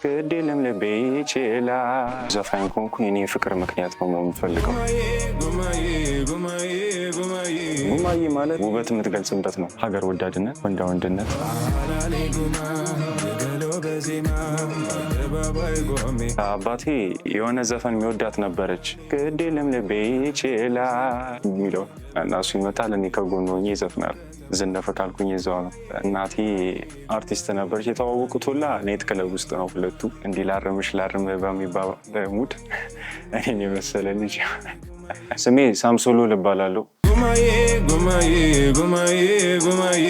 ግድ የለም ልቤ ይችላል። ዘፋኝ ከሆንኩኝ እኔ የፍቅር ምክንያት ነው የምፈልገው። ጉማዬ ማለት ውበት የምትገልጽበት ነው። ሀገር ወዳድነት፣ ወንዳ ወንድነት። አባቴ የሆነ ዘፈን የሚወዳት ነበረች፣ ግድ የለም ልቤ ይችላል የሚለው፣ እና እሱ ይመጣል፣ እኔ ከጎኑ ሆኜ ይዘፍናል። ዝነፈ ካልኩኝ እዛው ነው። እናቴ አርቲስት ነበረች። የተዋወቁት ሁላ night club ውስጥ ነው ሁለቱ። እንዲህ ላርምሽ ላርም በሚባል mood እኔን የመሰለ ልጅ። ስሜ ሳምሶሎ እባላለሁ። ጉማዬ ጉማዬ ጉማዬ ጉማዬ።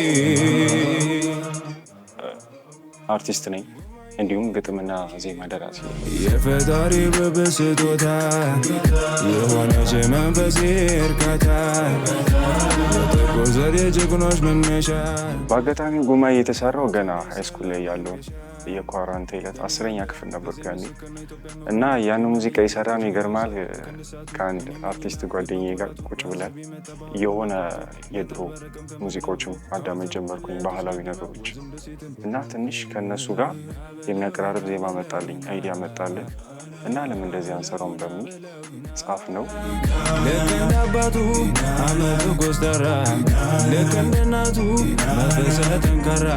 አርቲስት ነኝ። እንዲሁም ግጥምና ዜማ ደራሲ ነኝ። የፈጣሪ ውብ ስጦታ የሆነች መንፈሴ እርካታ፣ የጥቁር ዘር የጀግኖች መነሻ። በአጋጣሚ ጉማዬ የተሰራው ገና high school ላይ ያለው የኳራንቴ ዕለት 10ኛ ክፍል ነበርኩ ያኔ፣ እና ያን ሙዚቃ የሰራ ነው። ይገርማል። ከአንድ አርቲስት ጓደኛዬ ጋር ቁጭ ብለን የሆነ የድሮ ሙዚቃዎችን ማዳመጥ ጀመርኩኝ፣ ባህላዊ ነገሮች፣ እና ትንሽ ከእነሱ ጋር የሚያቀራርብ ዜማ መጣልኝ፣ idea መጣልን እና ለምን እንደዚህ አንሰራውም በሚል ጻፍ ነው። ልክ እንደ አባቱ አመቱ ኮስተራ፣ ልክ እንደ እናቱ መንፈሰ ጠንካራ።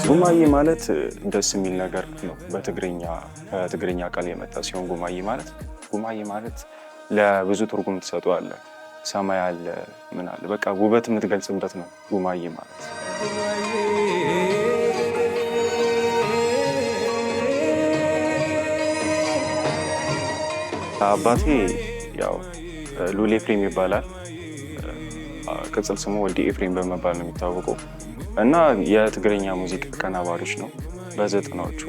ጉማዬ ማለት ደስ የሚል ነገር ነው። በትግርኛ፣ ከትግርኛ ቃል የመጣ ሲሆን ጉማዬ ማለት ለብዙ ትርጉም ትሰጠዋለህ። ሰማይ አለ፣ ምን አለ፣ በቃ ውበት የምትገልጽበት ነው ጉማዬ ማለት። አባቴ ያው ሉል ኤፍሬም ይባላል። ቅጽል ስሙ ወዲ ኤፍሬም በመባል ነው የሚታወቀው እና የትግርኛ ሙዚቃ አቀናባሪዎች ነው። በ90ዎቹ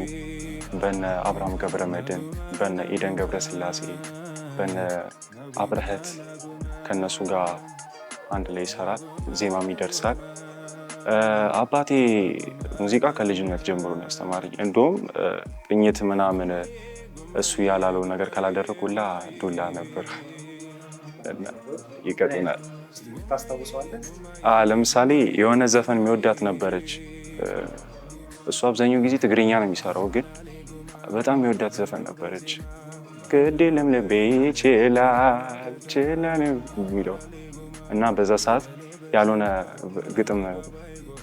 በነ አብርሃም ገብረመድህን፣ በነ ኤደን ገብረስላሴ፣ በነ አብረህት ከነሱ ጋር አንድ ላይ ይሰራል፣ ዜማም ይደርሳል። አባቴ ሙዚቃ ከልጅነት ጀምሮ ነው ያስተማረኝ። እንደውም ቅኝት ምናምን እሱ ያላለው ነገር ካላደረኩላ ዱላ ነበር፣ ይቀጡናል። ታስታውሰዋለህ? ለምሳሌ የሆነ ዘፈን የሚወዳት ነበረች። እሱ አብዛኛው ጊዜ ትግርኛ ነው የሚሰራው፣ ግን በጣም የሚወዳት ዘፈን ነበረች። ግድ የለም ልቤ ይችላል ይችላል የሚለው፣ እና በዛ ሰዓት ያልሆነ ግጥም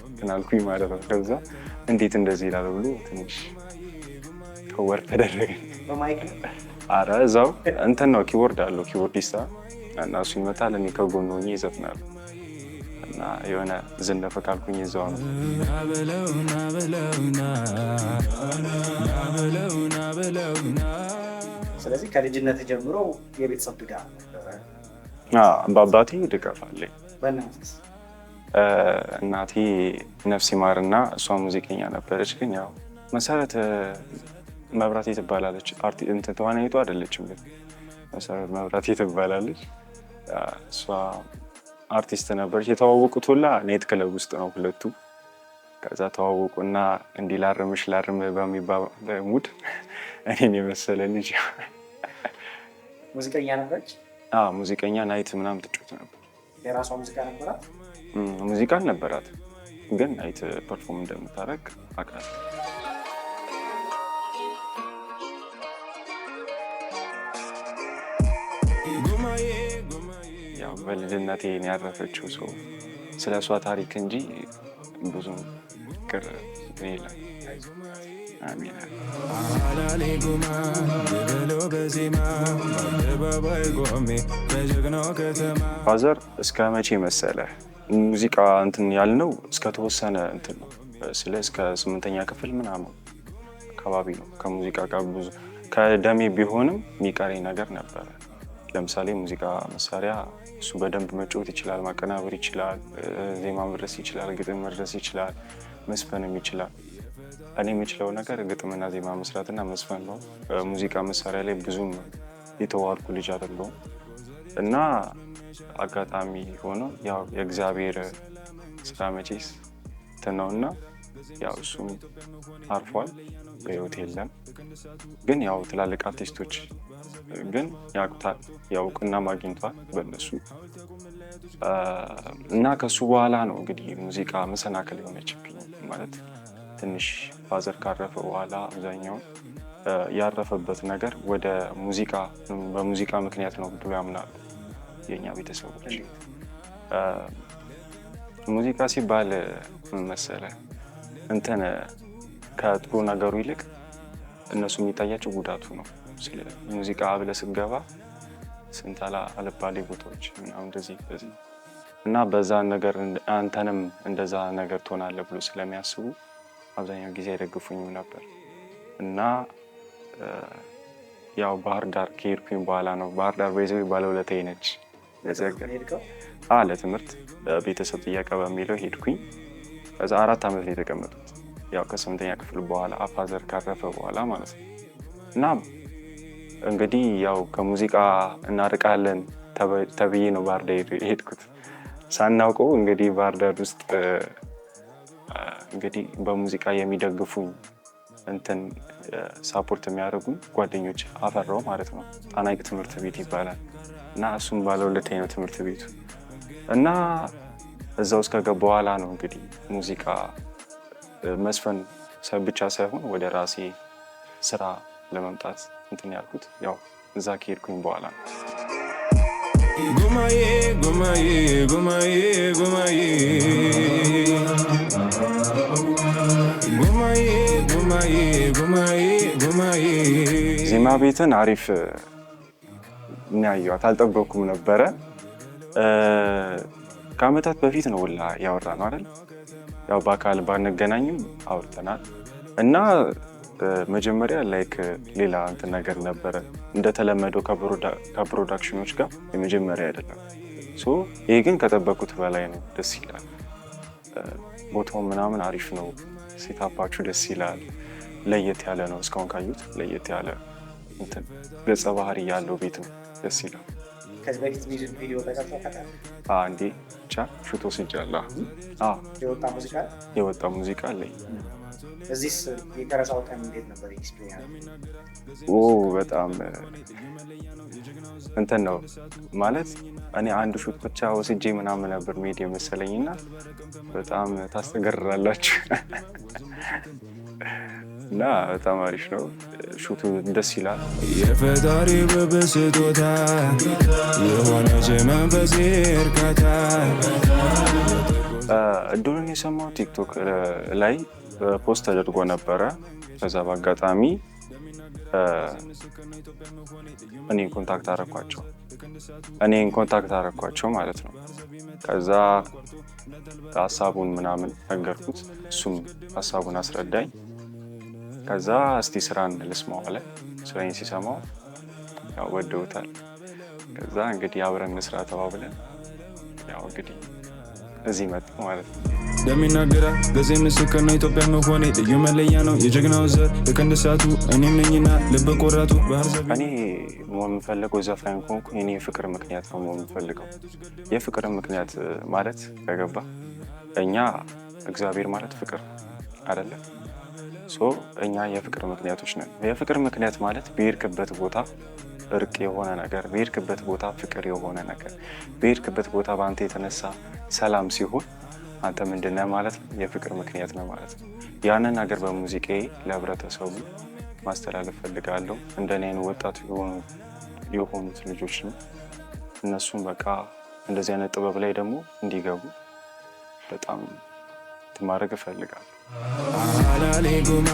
እንትን አልኩኝ ማለት ነው። ከዛ እንዴት እንደዚህ ይላል ብሎ ትንሽ ከወር ተደረገ። በ mic ነው? አረ እዛው እንትን ነው፣ keyboard አለው፣ keyboardist፣ እና እሱ ይመታል፣ እኔ ከጎኑ ሆኜ ይዘፍናል እና የሆነ ዝነፈ ካልኩኝ እዛው ነው። ናበለውና በለውና ናበለውና በለውና። ስለዚህ ከልጅነት ጀምሮ የቤተሰብ ድጋፍ ነበረ። በአባቴ ድጋፍ አለኝ። በእናትስ? እናቴ ነፍስ ይማርና እሷ ሙዚቀኛ ነበረች። ግን ያው መሰረት መብራቴ ትባላለች። እንትን ተዋናይቱ አይደለችም፣ ግን መሰረት መብራቴ ትባላለች። እሷ አርቲስት ነበረች። የተዋወቁት ሁላ night club ውስጥ ነው ሁለቱ። ከዛ ተዋወቁና እንዲህ ላርምሽ ላርም በሚባል mood እኔን የመሰለ ልጅ። ሙዚቀኛ ነበረች? አዎ፣ ሙዚቀኛ፣ night ምናምን ትጫወት ነበር። የራሷ ሙዚቃ ነበራት? ሙዚቃ አልነበራት፣ ግን night perform እንደምታደርግ አውቃለሁ። ጉማዬ ጉማዬ። ያው በልጅነቴ ነው ያረፈችው፣ ሰው ስለ እሷ ታሪክ እንጂ ብዙም ቅር የለም። አሜን። አላሌ ጉማ ልበሎ በዜማ በአደባባይ ቆሜ በጀግናው ከተማ። Father እስከ መቼ መሰለ ሙዚቃ እንትን ያልነው፣ እስከ ተወሰነ እንትን ነው፣ ስለ እስከ 8ኛ ክፍል ምናምን አካባቢ ነው። ከሙዚቃ ጋር ብዙ ከደሜ ቢሆንም የሚቀረኝ ነገር ነበረ። ለምሳሌ ሙዚቃ መሳሪያ እሱ በደንብ መጫወት ይችላል፣ ማቀናበር ይችላል፣ ዜማ መድረስ ይችላል፣ ግጥም መድረስ ይችላል፣ መዝፈንም ይችላል። እኔ የምችለው ነገር ግጥምና ዜማ መስራትና መዝፈን ነው። ሙዚቃ መሳሪያ ላይ ብዙም የተዋርኩ ልጅ አይደለሁም፣ እና አጋጣሚ ሆኖ ያው የእግዚአብሔር ስራ መቼስ እንትን ነው፣ እና ያው እሱም አርፏል፣ በህይወት የለም። ግን ያው ትላልቅ አርቲስቶች ግን ያውቁታል፣ ያው እውቅናም አግኝቷል በእነሱ። እና ከሱ በኋላ ነው እንግዲህ ሙዚቃ መሰናክል የሆነችብኝ ማለት። ትንሽ father ካረፈ በኋላ አብዛኛውን ያረፈበት ነገር ወደ ሙዚቃ፣ በሙዚቃ ምክንያት ነው ብሎ ያምናሉ የእኛ ቤተሰቦች። ሙዚቃ ሲባል ምን መሰለህ፣ እንትን ከጥሩ ነገሩ ይልቅ እነሱ የሚታያቸው ጉዳቱ ነው። ስለ ሙዚቃ ብለህ ስትገባ ስንት አልባሌ ቦታዎች ምናምን እንደዚህ እንደዚህ እና በዛ ነገር አንተንም እንደዛ ነገር ትሆናለህ ብሎ ስለሚያስቡ አብዛኛው ጊዜ አይደግፉኝም ነበር። እና ያው ባህር ዳር ከሄድኩኝ በኋላ ነው። ባህር ዳር በይዘው ባለውለታዬ ነች። ለትምህርት ቤተሰብ ጥያቄ በሚለው ሄድኩኝ። ከዛ 4 ዓመት ነው የተቀመጡት። ያው ከስምንተኛ ክፍል በኋላ፣ father ካረፈ በኋላ ማለት ነው። እና እንግዲህ ያው ከሙዚቃ እናርቃለን ተብዬ ነው ባህር ዳር የሄድኩት። ሳናውቀው እንግዲህ ባህር ዳር ውስጥ እንግዲህ በሙዚቃ የሚደግፉኝ፣ እንትን support የሚያደርጉኝ ጓደኞች አፈራው ማለት ነው። ጣና ሐይቅ ትምህርት ቤት ይባላል እና እሱም ባለውለታዬ ነው ትምህርት ቤቱ። እና እዛ ውስጥ ከገባ በኋላ ነው እንግዲህ ሙዚቃ መዝፈን ብቻ ሳይሆን ወደ ራሴ ስራ ለመምጣት እንትን ያልኩት ያው እዛ ከሄድኩኝ በኋላ ነው። ጉማዬ ጉማዬ ጉማዬ ጉማዬ ጉማዬ ጉማዬ ጉማዬ ጉማዬ። ዜማ ቤትን አሪፍ ነው ያየኋት፣ አልጠበኩም ነበረ። ከአመታት በፊት ነው ሁላ ያወራነው አይደል? ያው በአካል ባንገናኝም አውርተናል። እና መጀመሪያ like ሌላ እንትን ነገር ነበረ፣ እንደተለመደው ከ production ኖች ጋር የመጀመሪያ አይደለም። So ይሄ ግን ከጠበኩት በላይ ነው። ደስ ይላል። ቦታው ምናምን አሪፍ ነው። Setup ኣችሁ ደስ ይላል። ለየት ያለ ነው። እስካሁን ካዩት ለየት ያለ እንትን ገጸ ባህሪ ያለው ቤት ነው። ደስ ይላል። ከዚህ በፊት music video ተቀርጾ ታውቃለህ? አንዴ ብቻ shoot ወስጃለሁ። የወጣ ሙዚቃ? የወጣ ሙዚቃ አለኝ። እዚህስ የቀረጻው ቀን እንዴት ነበር experience? ኦ፣ በጣም እንትን ነው። ማለት እኔ አንድ shoot ብቻ ወስጄ ምናምን ነበር መሄድ የመሰለኝ እና በጣም ታስተገርራላችሁ እና በጣም አሪፍ ነው። Shoot ኡ ደስ ይላል። የፈጣሪ ውብ ስጦታ የሆነች መንፈሴ እርካታ። እድሉን የሰማው ቲክቶክ ላይ post ተደርጎ ነበረ። ከዛ በአጋጣሚ እኔን contact አረኳቸው ማለት ነው። ከዛ ሀሳቡን ምናምን ነገርኩት፣ እሱም ሀሳቡን አስረዳኝ። ከዛ እስቲ ስራን ልስማው አለ። ስራዬን ሲሰማው ያው ወደውታል። ከዛ እንግዲህ አብረን እንስራ ተባብለን ያው እንግዲህ እዚህ መጣሁ ማለት ነው። እንደሚናገራል ገዜ ምስክር ነው፣ ኢትዮጵያ መሆኔ ልዩ መለያ ነው። የጀግናው ዘር የቀንድ እሳቱ እኔም ነኝና ልበ ቆራጡ ባህር ዘቢ። እኔ መሆን የምፈልገው ዘፋኝ ከሆንኩ እኔ የፍቅር ምክንያት ነው መሆን የምፈልገው። የፍቅር ምክንያት ማለት ከገባ እኛ እግዚአብሔር ማለት ፍቅር አይደለ? So እኛ የፍቅር ምክንያቶች ነን። የፍቅር ምክንያት ማለት በሄድክበት ቦታ እርቅ የሆነ ነገር፣ በሄድክበት ቦታ ፍቅር የሆነ ነገር፣ በሄድክበት ቦታ በአንተ የተነሳ ሰላም ሲሆን አንተ ምንድነህ ማለት ነው? የፍቅር ምክንያት ነው ማለት ነው። ያንን ነገር በሙዚቃዬ ለህብረተሰቡ ማስተላለፍ ፈልጋለሁ። እንደኔ አይነት ወጣት የሆኑት ልጆች ነው። እነሱም በቃ እንደዚህ አይነት ጥበብ ላይ ደግሞ እንዲገቡ በጣም እንትን ማድረግ እፈልጋለሁ። አላሌ ጉማ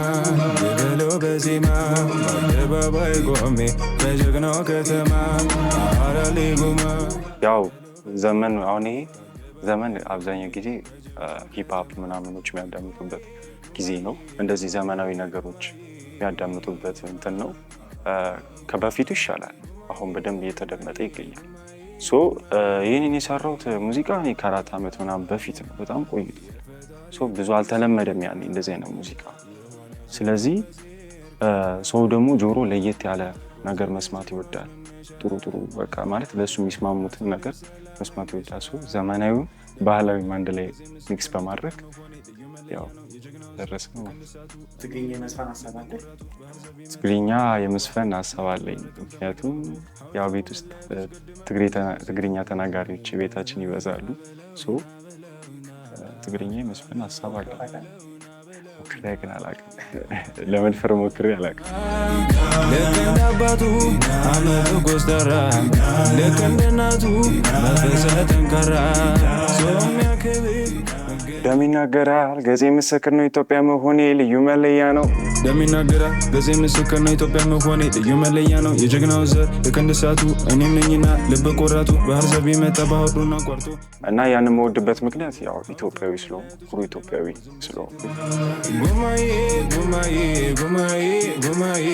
ልበለው በዜማ፣ በአደባባይ ቆሜ በጀግናው ከተማ አላሌ ጉማ። ያው ዘመን አሁን ይሄ ዘመን አብዛኛው ጊዜ hip hop ምናምኖች የሚያዳምጡበት ጊዜ ነው። እንደዚህ ዘመናዊ ነገሮች የሚያዳምጡበት እንትን ነው። ከበፊቱ ይሻላል። አሁን በደንብ እየተደመጠ ይገኛል። So ይህንን የሰራሁት ሙዚቃ እኔ ከ4 ዓመት ምናምን በፊት ነው። በጣም ቆይቷል። So ብዙ አልተለመደም ያኔ እንደዚህ አይነት ሙዚቃ። ስለዚህ ሰው ደግሞ ጆሮ ለየት ያለ ነገር መስማት ይወዳል። ጥሩ ጥሩ በቃ ማለት ለእሱ የሚስማሙትን ነገር መስማት ይወዳል። So ዘመናዊም ባህላዊም አንድ ላይ mix በማድረግ ያው ደረስን ማለት ነው። ትግርኛ የመዝፈን ሀሳብ አለ? ትግርኛ የመዝፈን ሀሳብ አለኝ። ምክንያቱም ያው ቤት ውስጥ ትግርኛ ተናጋሪዎች ቤታችን ይበዛሉ። So ትግርኛ የመዝፈን ሀሳብ አለኝ። ሞክሬ ግን አላውቅም። ለመድፈር ሞክሬ አላውቅም። ልክ እንደ አባቱ አመሉ ኮስታራ፣ ልክ እንደ እናቱ መንፈሰ ጠንካራ፣ ሰው የሚያከብር። ደም ይናገራል ገጼ ምስክር ነው፣ ኢትዮጵያ መሆኔ ልዩ መለያ ነው። ደም ይናገራል ገጼ ምስክር ነው፣ ኢትዮጵያ መሆኔ ልዩ መለያ ነው። የጀግናው ዘር የቀንድ እሳቱ እኔም ነኝና ልበ ቆራቱ፣ ባህር ዛፍ ቢመጣ ባህሩን አቋርጦ። እና ያን የምወድበት ምክንያት ያው ኢትዮጵያዊ ስለሆንኩ፣ ኩሩ ኢትዮጵያዊ ስለሆንኩ። ጉማዬ ጉማዬ ጉማዬ ጉማዬ፣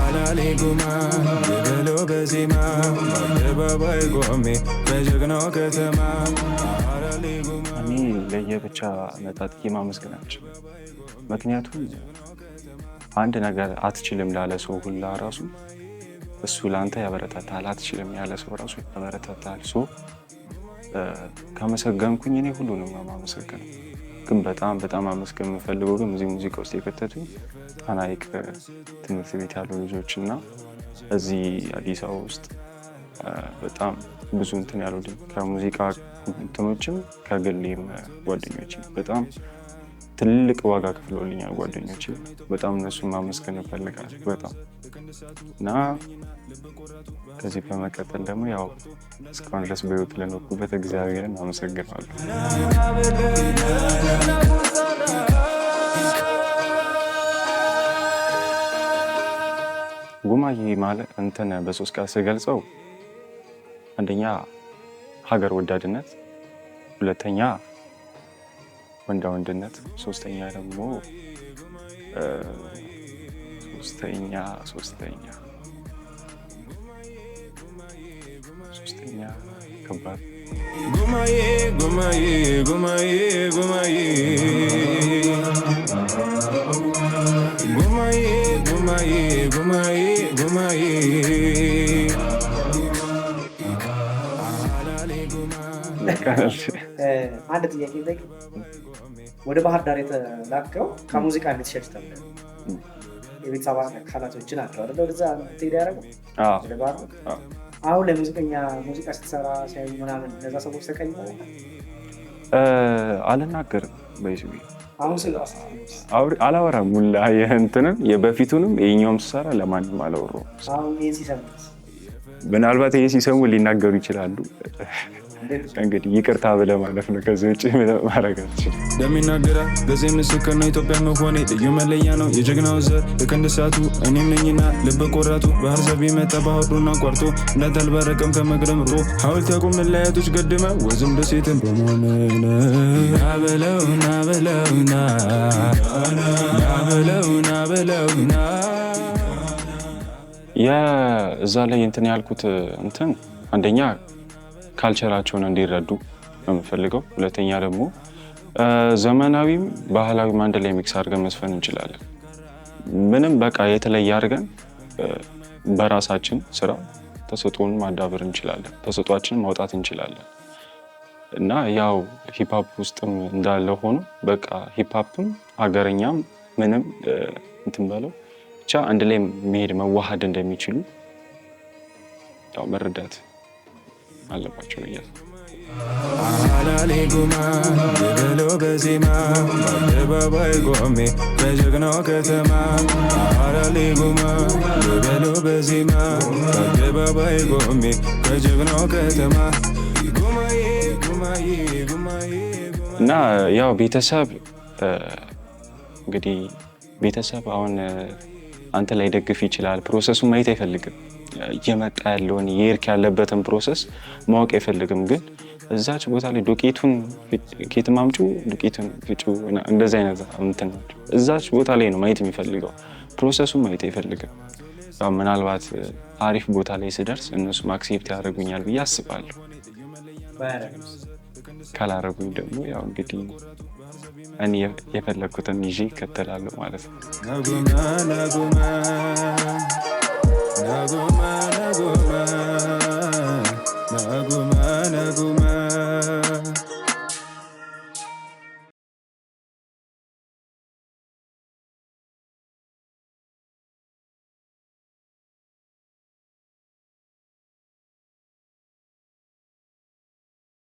አላሌ ጉማ ልበለው በዜማ፣ በአደባባይ ቆሜ በጀግናው ከተማ፣ አላሌ ጉማ። እኔ ለየብቻ ነጣጥዬ ማመስገን አልችልም። ምክንያቱም አንድ ነገር አትችልም ላለ ሰው ሁላ ራሱ እሱ ለአንተ ያበረታታል። አትችልም ያለ ሰው ራሱ ያበረታታል። So ካመሰገንኩኝ እኔ ሁሉንም ነው የማመሰግነው። ግን በጣም በጣም ማመስገን የምፈልገው ግን እዚህ ሙዚቃ ውስጥ የከተቱኝ ጣና ሐይቅ ትምህርት ቤት ያሉ ልጆች እና እዚህ አዲስ አበባ ውስጥ በጣም ብዙ እንትን ያሉልኝ፣ ከሙዚቃ እንትኖችም ከግሌም ጓደኞች በጣም ትልቅ ዋጋ ከፍለውልኛል ጓደኞቼ። በጣም እነሱን ማመስገን እፈልጋለሁ በጣም። እና ከዚህ በመቀጠል ደግሞ ያው እስካሁን ድረስ በህይወት ለኖርኩበት እግዚአብሔርን አመሰግናለሁ። ጉማዬ ማለት እንትን በሶስት ቃል ስገልጸው አንደኛ ሀገር ወዳድነት፣ ሁለተኛ ወንዳ ወንድነት፣ ሶስተኛ ደግሞ ሶስተኛ ከባድ። ጉማዬ ጉማዬ ጉማዬ ጉማዬ ጉማዬ ጉማዬ ጉማዬ ጉማዬ፣ አላሌ ጉማ። አንድ ጥያቄ ጠይቅ። ወደ ባህር ዳር የተላከው ከሙዚቃ ቤት ሸሽተህ ነው። የቤተሰብ አካላቶች ናቸው አይደለ? ወደዛ ትሄድ ያደረገው ወደ ባህር ዳር። አዎ። አሁን ላይ ሙዚቀኛ ሙዚቃ ስትሰራ ሲያዩ ምናምን እነዛ ሰዎች ተቀይመው? አልናገርም በዚህ። አሁን ስለ አላወራም ሁላ፣ የእንትንም የበፊቱንም የኛውም ስሰራ ለማንም አላወራሁም። አሁን ይህን ሲሰሙት? ምናልባት ይሄ ሲሰሙ ሊናገሩ ይችላሉ። እንግዲህ ይቅርታ ብለህ ማለፍ ነው። ከዚህ ውጭ ምንም ማድረግ አልችልም። ደም ይናገራል ገጼ ምስክር ነው፣ ኢትዮጵያ መሆኔ ልዩ መለያ ነው። የጀግናው ዘር የቀንድ እሳቱ እኔም ነኝና ልበ ቆራቱ፣ ባህር ዛፍ ቢመጣ ባህሩን አቋርጦ እንዳታልባረቅም ከመቅደም ርቆ፣ ሐውልት ያቁም ለአያቶች ገድመ ወዝም ደሴትን በመሆን። ና በለው ና በለው ና፣ ና በለው ና በለው ና። የእዛ ላይ እንትን ያልኩት እንትን አንደኛ culture ኣቸውን እንዲረዱ ነው የምፈልገው። ሁለተኛ ደግሞ ዘመናዊም ባህላዊም አንድ ላይ mix አድርገን መዝፈን እንችላለን። ምንም በቃ የተለየ አድርገን በራሳችን ስራ ተሰጥኦን ማዳበር እንችላለን፣ ተሰጥኦአችንን ማውጣት እንችላለን። እና ያው hip hop ውስጥም እንዳለ ሆኖ በቃ hip hop ም ሀገረኛም ምንም እንትን በለው ብቻ አንድ ላይ መሄድ መዋሃድ እንደሚችሉ ያው መረዳት አለባቸው ብዬ አላሌ ጉማ ልበለው በዜማ፣ በአደባባይ ቆሜ በጀግናው ከተማ፣ አላሌ ጉማ ልበለው በዜማ፣ በአደባባይ ቆሜ በጀግናው ከተማ፣ ጉማዬ ጉማዬ ጉማዬ። እና ያው ቤተሰብ እንግዲህ ቤተሰብ አሁን አንተ ላይ ደግፍ ይችላል። Process ኡን ማየት አይፈልግም። እየመጣ ያለውን የሄድክ ያለበትን process ማወቅ አይፈልግም። ግን እዛች ቦታ ላይ ዱቄቱን ኬትም አምጪው ዱቄቱን ፍጪው እንደዚህ አይነት እንትን ናቸው። እዛች ቦታ ላይ ነው ማየት የሚፈልገው፣ process ኡን ማየት አይፈልግም። ያው ምናልባት አሪፍ ቦታ ላይ ስደርስ እነሱም accept ያደርጉኛል ብዬ አስባለሁ። ካላረጉኝ ደግሞ ያው እንግዲህ እኔ የፈለግኩትን ይዤ ይከተላለሁ ማለት ነው። ናጉማ ናጉማ ናጉማ ናጉማ ናጉማ።